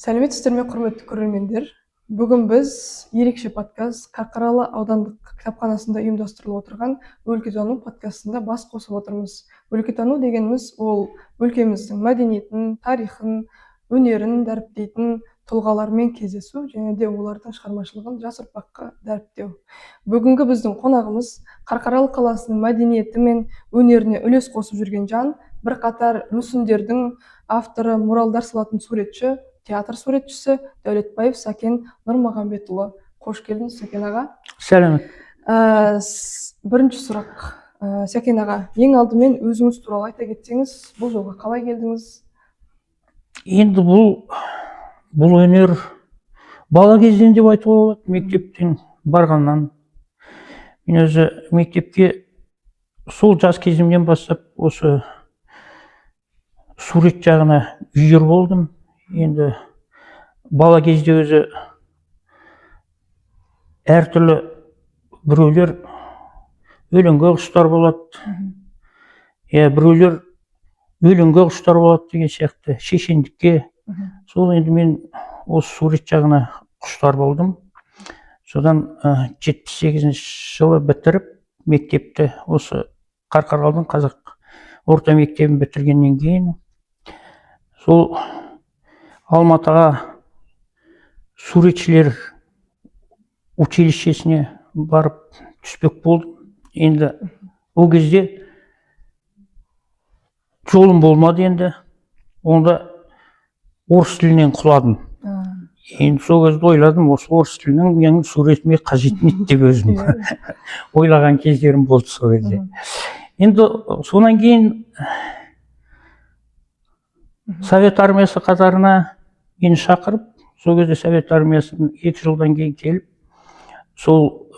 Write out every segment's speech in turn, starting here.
Сәлеметсіздер ме, құрметті көрермендер! Бүгін біз ерекше подкаст, Қарқаралы аудандық кітапханасында ұйымдастырылып отырған «Өлкетану» подкастында бас қосып отырмыз. Өлкетану дегеніміз – ол өлкеміздің мәдениетін, тарихын, өнерін дәріптейтін тұлғалармен кездесу және де олардың шығармашылығын жас ұрпаққа дәріптеу. Бүгінгі біздің қонағымыз – Қарқаралы қаласының мәдениеті мен өнеріне үлес қосып жүрген жан, бірқатар мүсіндердің авторы, муралдар салатын суретші, театр суретшісі Дәулетбаев Сәкен Нұрмағамбетұлы. Қош келдіңіз, Сәкен аға! Сәлемет. Бірінші сұрақ, Сәкен аға, ең алдымен өзіңіз туралы айта кетсеңіз, бұл жолға қалай келдіңіз? Енді бұл өнер бала кезден деп айтуға болады, мектептен барғаннан. Мен өзі мектепке сол жас кезімнен бастап осы сурет жағына үйір болдым. Енді бала кезде өзі әртүрлі, біреулер өлеңге құштар болады, иә, біреулер өлеңге құштар болады деген сияқты, шешендікке. Сол енді мен осы сурет жағына құштар болдым. Содан 78-жылы бітіріп мектепті, осы Қарқаралының қазақ орта мектебін бітіргеннен кейін сол Алматыға суретшілер училищесіне барып түспек болдым. Енді ол кезде жолым болмады. Енді онда орыс тілінен құладым. Енді сол кезде ойладым, осы орыс тілінің менің суретіме қажеті не деп өзім ойлаған кездерім болды сол кезде. Енді сонан кейін Совет армиясы қатарына мені шақырып, сол кезде Совет армиясын 2 жылдан кейін келіп, сол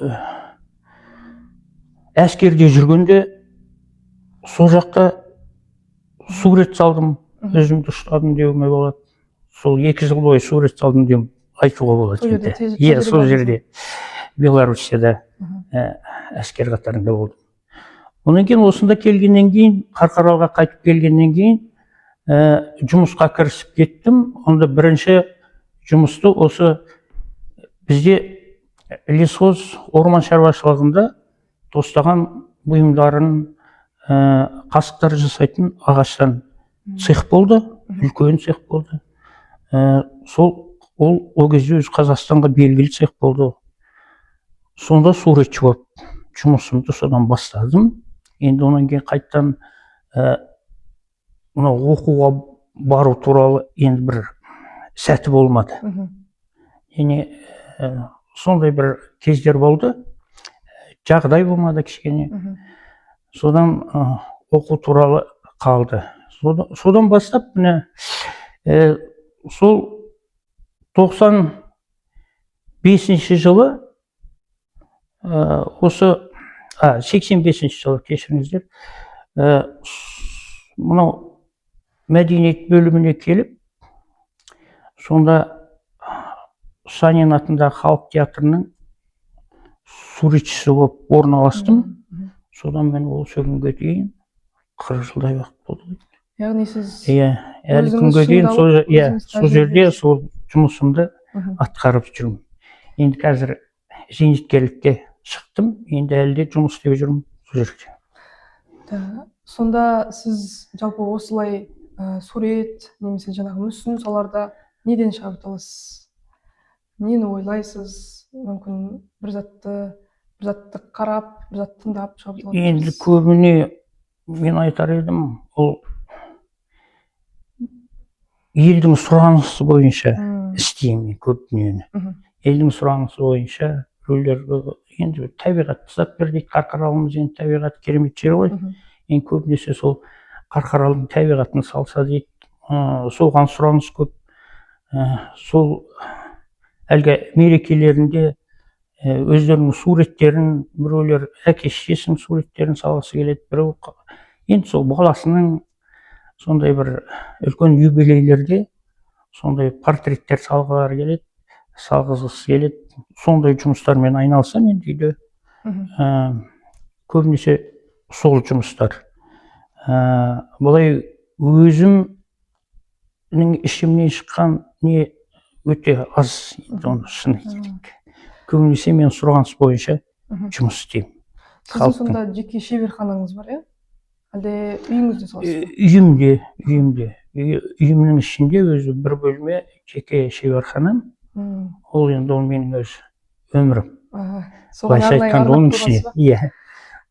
әскерде жүргенде сол жақта сурет салдым. Өзімді ұстадым деуіме болады. Сол 2 жыл бойы сурет салдым деп айтуға болады. Сол жерде Енді иә, сол тәжірибе. жерде, Белоруссияда әскер қатарында болдым. Одан кейін осында келгеннен кейін, Қарқаралыға қайтып келгеннен кейін жұмысқа кірісіп кеттім. Онда бірінші жұмысты осы бізде лесхоз, орман шаруашылығында тостаған бұйымдарын, қасықтар жасайтын ағаштан цех болды, үлкен цех болды. Сол ол кезде өзі Қазақстанға белгілі цех болды. Сонда суретші болып жұмысымды содан бастадым. Енді одан кейін қайтадан мынау оқуға бару туралы енді бір сәті болмады. Яғни сондай бір кездер болды, жағдай болмады кішкене. Содан оқу туралы қалды. Содан бастап міне, сол 95-жылы, осы 85-жылы, кешіріңіздер, мынау мәдениет бөліміне келіп, сонда Санин атындағы халық театрының суретшісі болып орналастым. Содан мен осы күнге дейін 40 жылдай уақыт болды ғой. Яғни сіз Иә, әлі өзіңіз күнге дейін сол шыңдалып, иә, өзіңіз сол жерде тәжірибеңіз. сол жұмысымды атқарып жүрмін. Енді қазір зейнеткерлікке шықтым, енді әлі де жұмыс істеп жүрмін сол жерде. Да. Сонда сіз жалпы осылай сурет немесе жаңағы мүсін саларда неден шабыт аласыз, нені ойлайсыз? Мүмкін бір затты қарап, бір затты тыңдап шабыт алатын Енді шығарсыз. көбіне мен айтар едім, ол елдің сұранысы бойынша істеймін мен көп дүниені. Елдің сұранысы бойынша біреулер енді табиғатты сап бер дейді. Қарқаралымыз енді табиғаты керемет жер ғой. Енді көбінесе сол Қарқаралының табиғатын салса дейді, соған сұраныс көп. Сол әлгі мерекелерінде өздерінің суреттерін, біреулер әке шешесінің суреттерін салғысы келеді, біреу енді сол баласының, сондай бір үлкен юбилейлерде сондай портреттер салғылары келеді, салғызғысы келеді. Сондай жұмыстармен айналысамын енді үйде. Көбінесе сол жұмыстар. Былай өзімнің ішімнен шыққан не Өте аз енді, оны шыны керек. Көбінесе мен сұраныс бойынша жұмыс істеймін. Сіздің Халықтың. сонда жеке шеберханаңыз бар, иә, әлде үйіңізде саласыз ба? Үйімде, үйімнің ішінде өзі бір бөлме, жеке шеберханам. Ол енді, ол менің өз өмірім. Соған Былайша арнайы айтқанда, арнап оның ішіне қойғансыз ба? Иә,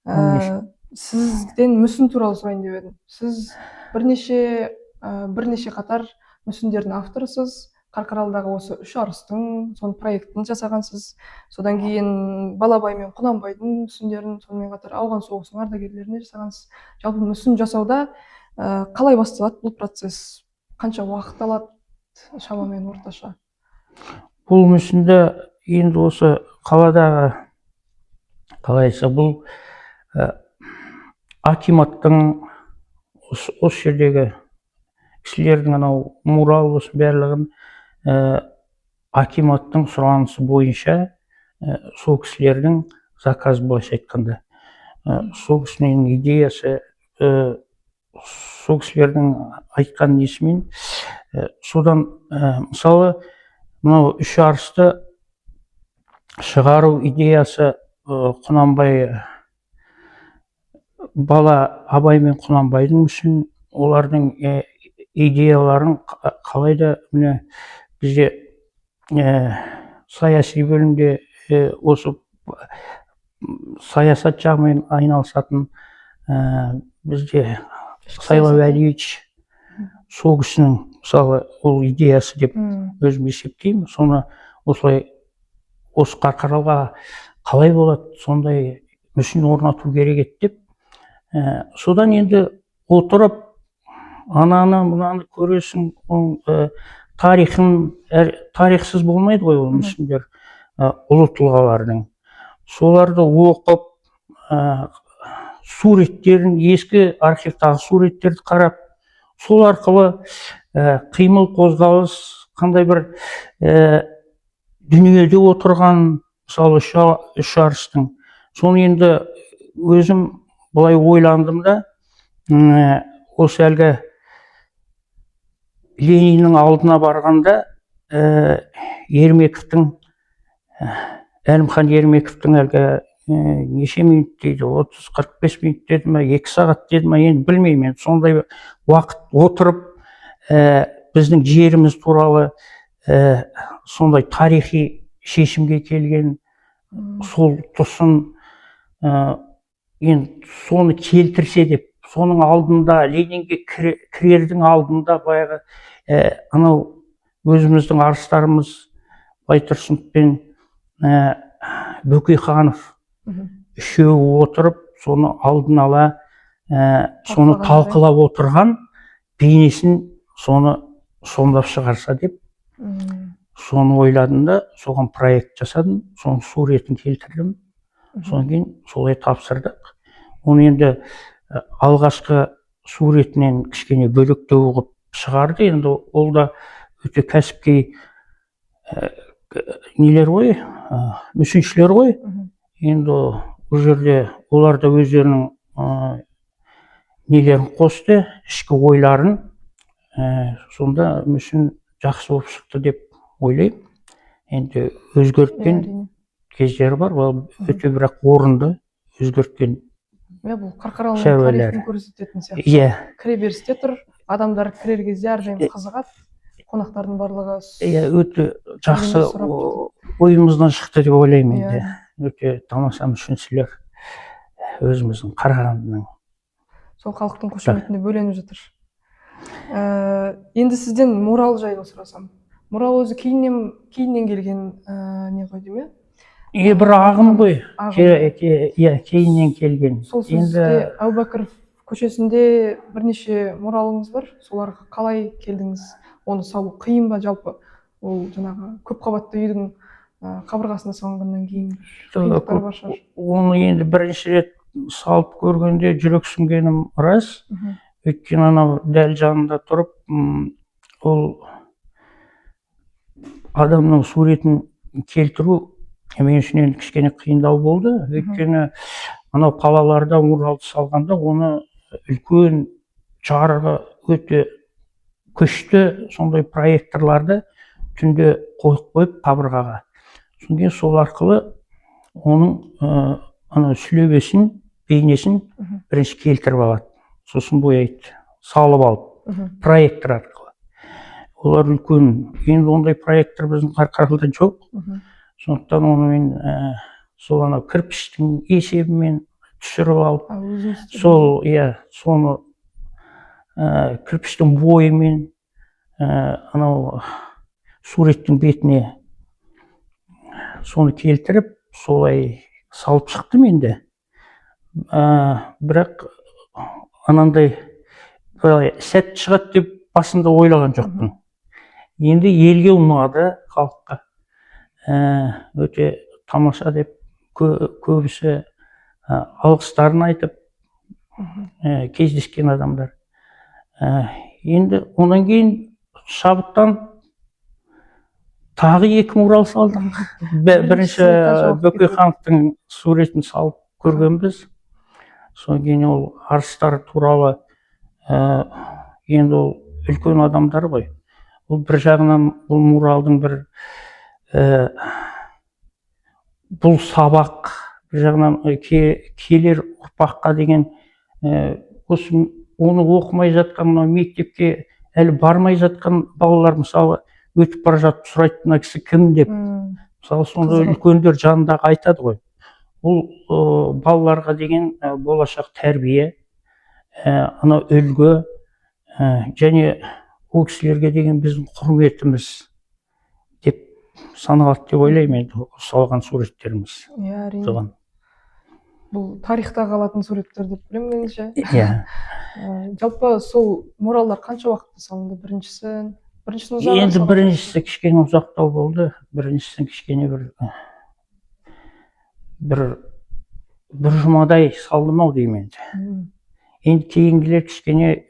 оның Сізден мүсін туралы сұрайын деп едім. Сіз бірнеше қатар мүсіндердің авторысыз. Қарқаралыдағы осы үш арыстың, соның проектін жасағансыз. Содан кейін Балабай мен Құнанбайдың мүсіндерін, сонымен қатар Ауған соғысының ардагерлеріне жасағансыз. Жалпы, мүсін жасауда қалай басталады бұл процесс? Қанша уақыт алады шамамен, орташа? Бұл мүсінді енді осы қаладағы, қалай айтса, бұл акиматтың, осы жердегі кісілердің, анау мурал болсын, барлығын акиматтың сұранысы бойынша, сол кісілердің заказ, былайша айтқанда, сол кісінің идеясы, сол кісілердің айтқан несімен, содан, мысалы, мынау үш арысты шығару идеясы, Құнанбай, бала Абай мен Құнанбайдың мүсін, олардың идеяларын қалай да, міне, бізде саяси бөлімде, осы саясат жағымен айналысатын бізде Ішкі Сайлау саясат. Әлиевич, сол кісінің, мысалы, ол идеясы деп өзім есептеймін. Соны осылай, осы Қарқаралыға қалай болады, сондай мүсін орнату керек еді деп, содан енді отырып, ананы мынаны көресің, оның тарихын, тарихсыз болмайды ғой ол мүсіндер, ұлы тұлғалардың, соларды оқып, суреттерін, ескі архивтағы суреттерді қарап, сол арқылы қимыл, қозғалыс, қандай бір дүниеде отырған, мысалы, үш арыстың, соны енді өзім былай ойландым да, осы әлгі Лениннің алдына барғанда, Ермековтің, Әлімхан Ермековтің әлгі неше минут дейді, 30-45 минут деді ма, 2 сағат деді ма, енді білмеймін енді, сондай уақыт отырып, біздің жеріміз туралы сондай тарихи шешімге келген, сол тұсын, енді соны келтірсе деп, соның алдында, Ленинге кірердің алдында, баяғы анау өзіміздің арыстарымыз Байтұрсынов пен Бөкейханов, үшеуі отырып, соны алдын ала соны Талқылаған. талқылап отырған бейнесін, соны сомдап шығарса деп, соны ойладым да, соған проект жасадым, соның суретін келтірдім. Содан кейін солай тапсырдық. Оны енді алғашқы суретінен кішкене бөлектеу қылып шығарды. Енді ол да өте кәсіпкей нелер ғой, мүсіншілер ғой. Енді ол жерде олар да өздерінің нелерін қосты, ішкі ойларын, сонда мүсін жақсы болып шықты деп ойлаймын. Енді өзгерткен кездері бар, ол өте, бірақ орынды өзгерткен Иә, бұл Қарқаралының шаруалар. тарихын көрсететін сияқты. Иә. Кіреберісте тұр, адамдар кірер кезде әрдайым қызығады, қонақтардың барлығы. Иә, өте жақсы. Бірдеңе сұрап. Ойымыздан шықты деп ойлаймын енді. Өте тамаша мүсіншілер өзіміздің Қарағандының. Сол халықтың қошеметіне бөленіп жатыр. Енді сізден мурал жайлы сұрасам. Мурал өзі кейіннен келген не ғой деймін, иә? Е, бір ағым ғой. Ағым. Иә, кейіннен келген. Сол Енді сізде Әубәкіров көшесінде бірнеше муралыңыз бар. Соларға қалай келдіңіз? Оны салу қиын ба жалпы? Ол жаңағы көпқабатты үйдің қабырғасына салынғаннан кейін қиындықтар бар шығар. Оны енді бірінші рет салып көргенде жүрексінгенім рас. Өйткені анау дәл жанында тұрып, ол адамның суретін келтіру мен үшін енді кішкене қиындау болды. Өйткені анау қалаларда муралды салғанда, оны үлкен, жарығы өте күшті сондай проекторларды Түнде қойып қойып қабырғаға. Содан кейін сол арқылы оның ана сүлебесін, бейнесін бірінші келтіріп алады. Сосын бояйды, салып алып, проектор арқылы. Олар үлкен. Енді ондай проектор біздің Қарқаралыда жоқ. Сондықтан оны мен сол анау кірпіштің есебімен түсіріп алып, сол, иә, соны кірпіштің бойымен анау суреттің бетіне соны келтіріп, солай салып шықтым енді. Бірақ анандай былай сәт шығады деп басында ойлаған жоқпын. Енді елге ұнады, халыққа. Өте тамаша деп көбісі алғыстарын айтып, кездескен адамдар. Енді одан кейін шабыттан тағы екі мурал салдық. Бірінші Бөкейхановтың суретін салып көргенбіз. Содан кейін ол арыстар туралы, енді ол үлкен адамдар ғой. Ол бір жағынан бұл муралдың бір бұл сабақ, бір жағынан келер ұрпаққа деген, осы оны оқымай жатқан, мынау мектепке әлі бармай жатқан балалар, мысалы, өтіп бара жатып сұрайды, мына кісі кім деп. Мысалы, сонда үлкендер жанындағы айтады ғой. Бұл балаларға деген болашақ тәрбие, анау үлгі, және ол кісілерге деген біздің құрметіміз деп саналады деп ойлаймын енді салған суреттеріміз. Иә, әрине. Соған. Бұл тарихта қалатын суреттер деп білемін меніңше. Иә. Жалпы сол муралдар қанша уақытта салынды? Біріншісін ұзағырақ Енді салған. біріншісі кішкене ұзақтау болды. Біріншісін кішкене бір жұмадай салдым ау деймін енді. Енді кейінгілер кішкене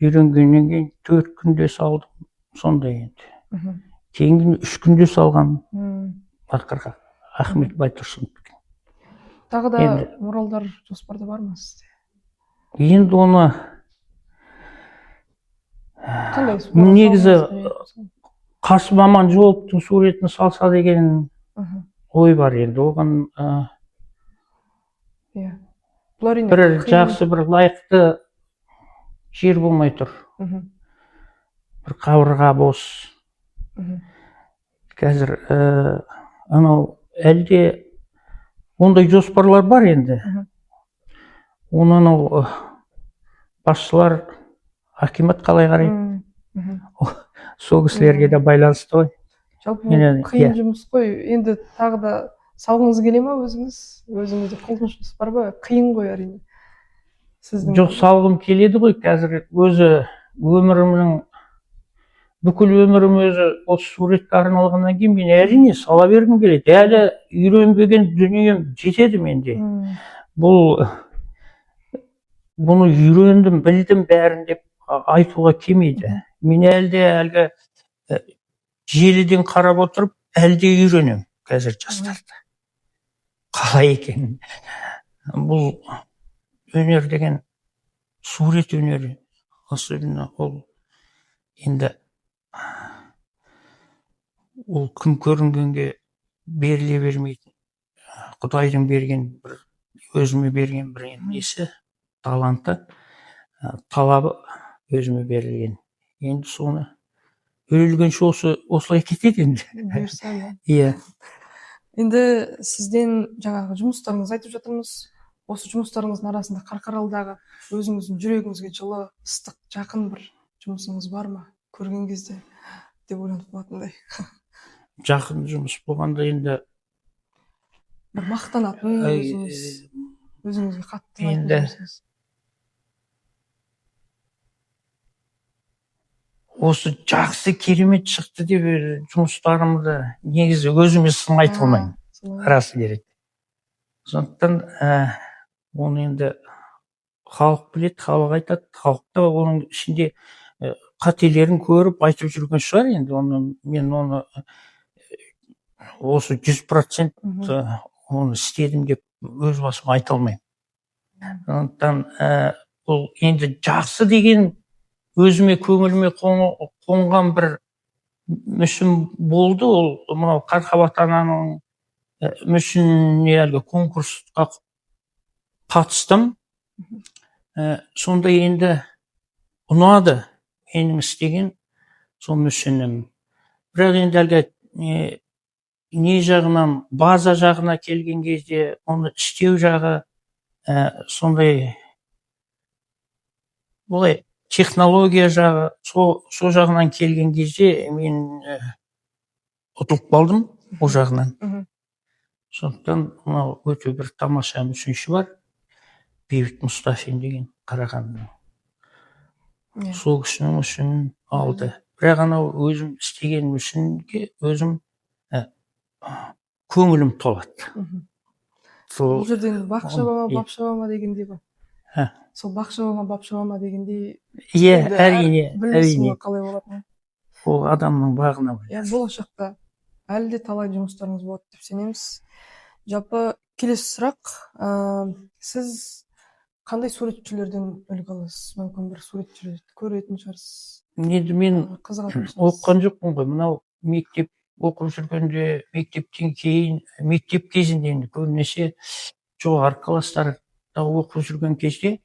үйренгеннен кейін 4 күнде салдым, сондай енді. Кейінгіні 3 күнде салған ақырғы Ахмет Байтұрсыновтікі. Тағы да Енді муралдар жоспарда бар ма сізде? Енді оны Қандай мурал негізі салғыңыз? Қасым Аманжоловтың суретін салса деген ой бар енді оған, Иә. Бұл әрине бір қиын. жақсы, бір лайықты жер болмай тұр. Бір қабырға бос. Қазір анау әлде ондай жоспарлар бар енді. Оны анау басшылар, акимат қалай қарайды? Сол кісілерге де байланысты ғой. Жалпы Мен бұл қиын иә. жұмыс қой. Енді тағы да салғыңыз келе ма өзіңіз? Өзіңізде құлшыныс бар ма? Қиын ғой әрине. Сіздің Жоқ, салғым келеді ғой. Қазір өзі өмірімнің, бүкіл өмірім өзі осы суретке арналғаннан кейін мен әрине сала бергім келеді. Әлі үйренбеген дүнием жетеді менде. Бұл бұны үйрендім, білдім бәрін деп айтуға келмейді. Мен әлі де әлгі желіден қарап отырып әлі де үйренемін қазір жастарды. Қалай екенін. Бұл өнер деген, сурет өнері, особенно ол енді ол кім көрінгенге беріле бермейтін, Құдайдың берген бір, өзіме берген бір енді несі, таланты, талабы өзіме берілген. Енді соны өлгенше осы осылай кетеді енді. Бұйырса, иә. Иә. Енді сізден жаңағы жұмыстарыңызды айтып жатырмыз. Осы жұмыстарыңыздың арасында Қарқаралыдағы өзіңіздің жүрегіңізге жылы, ыстық, жақын бір жұмысыңыз бар ма? Көрген кезде деп ойланып қалатындай. Жақын жұмыс болғанда енді бір мақтанатын, өзіңіз, өзіңізге қатты ұнайтын енді жұмысыңыз. Осы жақсы, керемет шықты деп жұмыстарымды негізі өзіме сын айта алмаймын. Солай. Расы керек. Сондықтан оны енді халық біледі, халық айтады, халық та оның ішінде қателерін көріп айтып жүрген шығар енді. Оны мен оны осы 100% оны істедім деп өз басым айта алмаймын. Сондықтан бұл енді жақсы деген өзіме, көңіліме қонған бір Мүсін болды, ол мынау Қарқабат ананың мүсініне әлгі конкурсқа қатыстым. Сонда енді ұнады менің істеген сол мүсінім. Бірақ енді әлгі не жағынан, база жағына келген кезде, оны істеу жағы, сондай былай технология жағы, сол жағынан келген кезде мен ұтылып қалдым ол жағынан. Сондықтан мынау өте бір тамаша мүсінші бар, Бейбіт Мұстафин деген, Қарағандының. Сол кісінің мүсінін алды. Бірақ анау өзім істеген мүсінге өзім көңілім толады. Сол. Бұл жерде енді бақ шаба ма, бап шаба ма дегендей ғой. Һә. Сол бақ шаба ма, бап шаба ма дегендей. Иә. Енді Әрине. Білмейсің Әрине. ғой қалай болатынын. Ол адамның бағына Иә, болашақта әлі де талай жұмыстарыңыз болады деп сенеміз. Жалпы, келесі сұрақ: сіз қандай суретшілерден үлгі аласыз? Мүмкін, бір суретшілерді көретін шығарсыз, Енді мен қызығатын шығарсыз. оқыған жоқпын ғой. Мынау мектеп оқып жүргенде, мектептен кейін, мектеп кезінде, енді көбінесе жоғары класстарда оқып жүрген кезде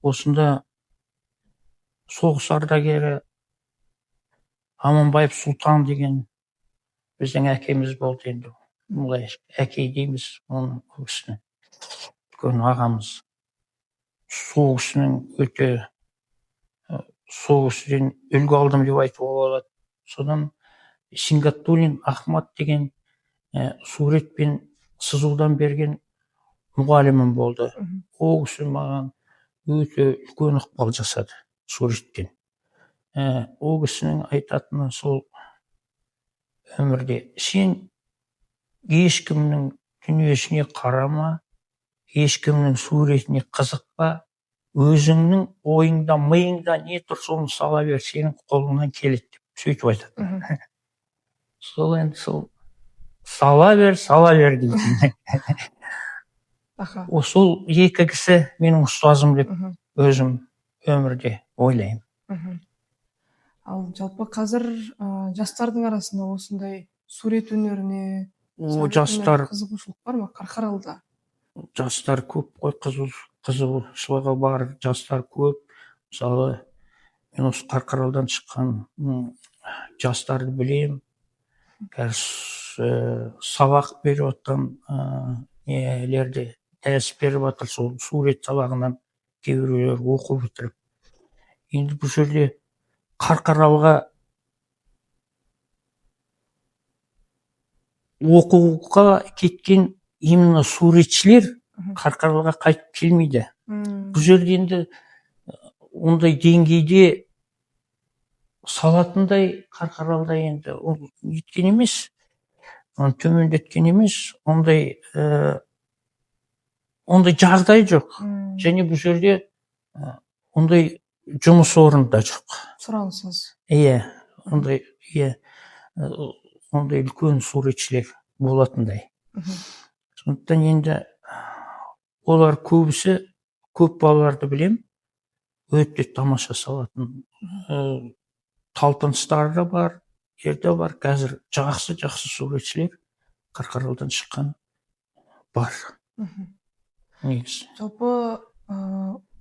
осында соғыс ардагері Аманбаев Сұлтан деген біздің әкеміз болды. Енді былай әке дейміз оны, ол кісіні, үлкен ағамыз. Сол кісінің өте, сол кісіден үлгі алдым деп айтуға болады. Содан Сингаттулин Ахмат деген сурет пен сызудан берген мұғалімім болды. Ол кісі маған өте үлкен ықпал жасады суреттен. Ол кісінің айтатыны сол: өмірде сен ешкімнің дүниесіне қарама, ешкімнің суретіне қызықпа, өзіңнің ойыңда, миыңда не тұр, соны сала бер, сенің қолыңнан келеді деп сөйтіп айтады. Сол енді сол сала бер, сала бер дейтін. Сол екі кісі менің ұстазым деп өзім өмірде ойлаймын. Ал жалпы қазір жастардың арасында осындай сурет өнеріне, О, сәулет өнеріне жастар қызығушылық бар ма Қарқаралыда? Жастар көп қой, қызығушылығы бар жастар көп. Мысалы, мен осы Қарқаралыдан шыққан жастарды білемін. Қазір сабақ беріп жатқан, нелерде дәріс беріп жатыр, сол сурет сабағынан кейбіреулер оқу бітіріп. Енді бұл жерде Қарқаралыға оқуға кеткен именно суретшілер Қарқаралыға қайтып келмейді. Бұл жерде енді ондай деңгейде салатындай Қарқаралыда енді ол неткен емес, оны төмендеткен емес, ондай жағдай жоқ. Және бұл жерде ондай жұмыс орны да жоқ. Сұраныс аз. Иә, ондай, иә, ондай үлкен суретшілер болатындай. Сондықтан енді олар көбісі, көп балаларды білем, өте тамаша салатын, талпыныстары да бар, жерде бар. Қазір жақсы жақсы суретшілер Қарқаралыдан шыққан бар негізі. Жалпы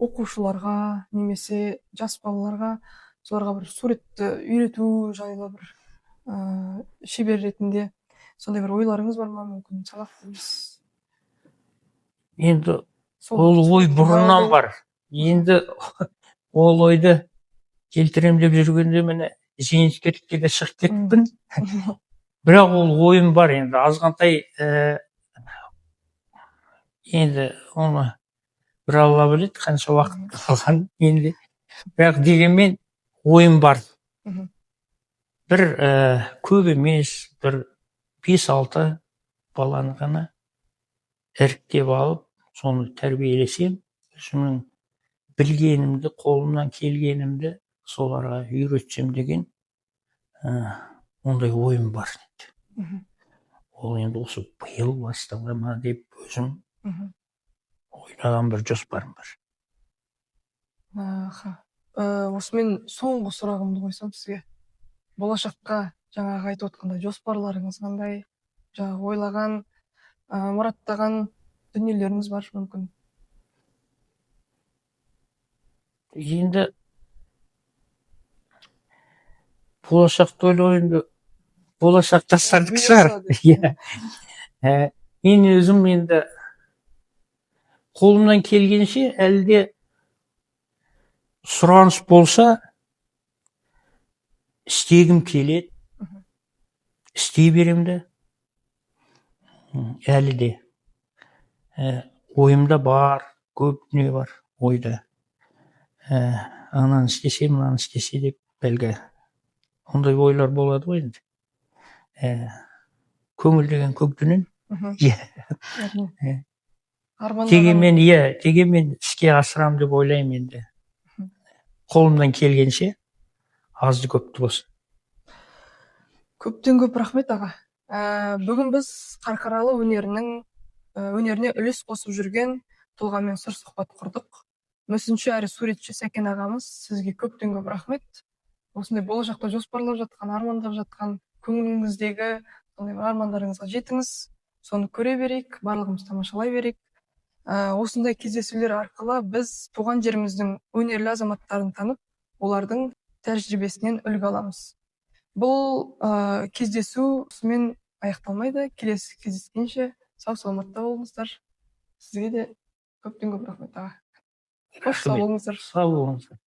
оқушыларға немесе жас балаларға, соларға бір суретті үйрету жайлы бір шебер ретінде сондай бір ойларыңыз бар ма? Мүмкін, сабақ бересіз? Енді Сол ол ой суреттің бұрыннан балалар- бар. Енді ол ойды келтірем деп жүргенде, міне, зейнеткерлікке де шығып кетіппін, бірақ ол ойым бар. Енді азғантай, енді оны бір Алла біледі қанша уақыт қалған енді, бірақ дегенмен ойым бар. Бір көп емес, бір бес алты баланы ғана іріктеп алып, соны тәрбиелесем, өзімнің білгенімді, қолымнан келгенімді соларға үйретсем деген ондай ойым бар. Ол енді осы биыл бастала ма деп өзім ойлаған бір жоспарым бар. Аха. Осымен соңғы сұрағымды қойсам сізге. Болашаққа жаңағы айтып отқандай жоспарларыңыз қандай, жаңағы ойлаған, мұраттаған дүниелеріңіз бар мүмкін? Енді болашақты ойлау енді болашақ жастардікі шығар. Бұйырса. Иә. Мен өзім енді қолымнан келгенше, әлі де сұраныс болса, істегім келеді. Істей беремін де. Әлі де. Ойымда бар, көп дүние бар ойда. Ананы істесе, мынаны істесе деп, бәлкі ондай ойлар болады ғой енді. Көңіл деген көк дөнен. Иә. Әрине. Иә. Армандаған. Дегенмен, иә, дегенмен іске асырамын деп ойлаймын енді. Қолымнан келгенше, азды көпті болсын. Көптен көп рахмет, аға. Бүгін біз Қарқаралы өнеріне үлес қосып жүрген тұлғамен сыр сұхбат құрдық. Мүсінші әрі суретші Сәкен ағамыз, сізге көптен көп рахмет. Осындай болашақта жоспарлап жатқан, армандап жатқан көңіліңіздегі сондай бір армандарыңызға жетіңіз. Соны көре берейік, барлығымыз тамашалай берейік. Осындай кездесулер арқылы біз туған жеріміздің өнерлі азаматтарын танып, олардың тәжірибесінен үлгі аламыз. Бұл кездесу осымен аяқталмайды. Келесі кездескенше сау саламатта болыңыздар. Сізге де көптен көп рахмет, аға. Қош, сау Рахмет. болыңыздар. Сау болыңыздар.